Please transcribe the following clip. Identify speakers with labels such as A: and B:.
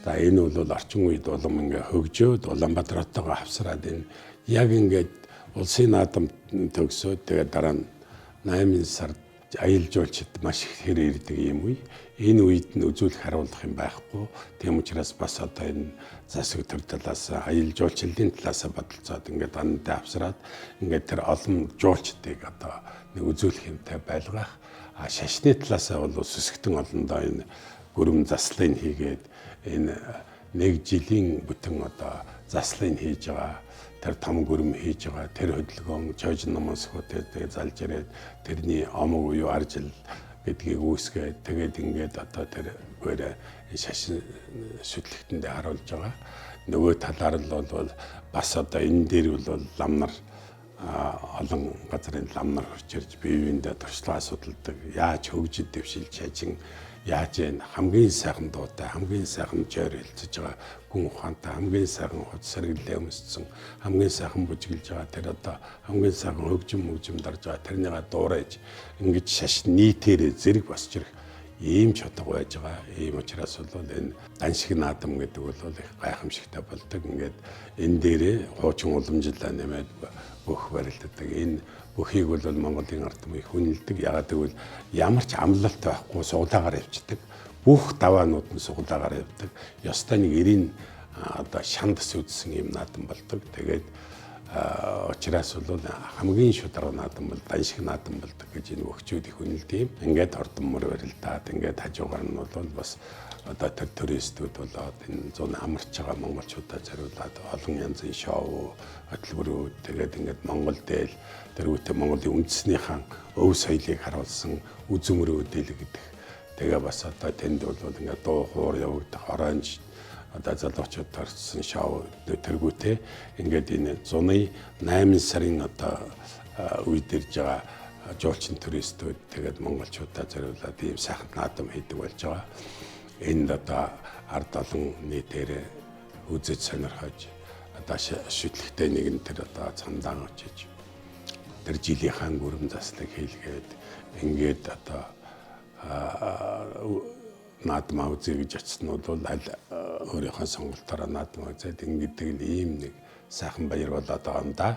A: За, энэ бол орчин үед улам ингээ хөгжөөд, Улаанбаатар хотоогоо хавсраад, энэ яг ингээд улсын наадам төгсөөд, тэгээд дараа нь 8 сард аялал жуулчид маш их хэр ирдэг юм үе. Энэ үед нь үзүүлэх харуулах юм байхгүй. Тийм учраас бас одоо энэ засаг төр талаас, аялал жуулчлалын талаас бодолцоод, ингээд дандаа авсраад, ингээд тэр олон жуулчдыг одоо нэг үзүүлэх юмтай байлгах. А шашны талаасаа бол сүсгтэн олондоо энэ гүрэм заслыг хийгээд, энэ нэг жилийн бүтэн одоо заслыг хийж байгаа, тэр том гүрэм хийж байгаа, тэр хөдөлгөөн чойжин номон сөхөтэй тэгээ залж ирээд, тэрний омог буюу аржил гэдгийг үүсгээд, тэгээд ингээд одоо тэр гээрээ шашин шүтлэгтэндээ харуулж байгаа. Нөгөө талаар л бол бас одоо энэ дээр бол лам нар, олон газрын лам нар хурж ирж, бие биендээ туршлага судалдаг. Яаж хөгжид дэвшилж шажин яаж энэ хамгийн сайхан дуутай, хамгийн сайхан жойр хэлцэж байгаа, гүн ухаантай, хамгийн сайхан хуц сэргэлээ өмссөн, хамгийн сайхан бүжиглж байгаа, тэр одоо хамгийн сайхан хөгжим хөгжим дарж байгаа, тэрнийгээ дуурайж, ингэж шаш нийтээрээ зэрэг босч ирэх ийм чотго байж байгаа. Ийм учраас бол энэ даншиг наадам гэдэг бол их гайхамшигтай болдог. Ингээд энэ дээрээ хуучин уламжлалаа нэмээд бүх барилддаг. Энэ бүхийг бол Монголын ард түмэн их хүнэлдэг. Ягаад гэвэл ямар ч амлалт байхгүй суглаагаар явцдаг. Бүх даваанууд нь суглаагаар явдаг. Ёстой нэг эрийн одоо шандас үзсэн юм наадам болдог. Тэгээд учраас бол хамгийн шударга наадам бол даншиг наадам болдог гэж энэ өгчүүд их үнэлдэг юм. Ингээд ордон мөр барилдаад, ингээд хажуугаар нь бол бас одоо тэр туристүүд болоод энэ зүүн амарч байгаа монголчуудаа зориулаад олон янзын шоу, хөтөлбөрүүд, тэгээд ингээд Монгол дээл, тэрүүтээ Монголын үндэснийхэн өв соёлыг харуулсан үзүүмрүүд дэлгэгдэх. Тэгээ бас одоо тэнд бол ингээд дуу хуур явагдах, оранж одоо залуучууд торцсон шоу тэргүүтээ ингээд энэ зуны 8 сарын одоо үед ирж байгаа жуулчин туристүүд, тэгээд монголчуудаа зориулаад ийм сайхан наадам хийдэг болж байгаа. Энд одоо ард олон нийтээр үзэж сонирхож, одоо шүтлэгтэй нэгэн тэр одоо цамдаан очиж, тэр жилийнхаа гүрэм заслыг хийлгээд, ингээд одоо наадмаа үзье гэж очсон нь бол аль өөрийнхөө сонголтоороо наадмаа үзээд ингэдэг л ийм нэг сайхан баяр болоод байгаа юм да.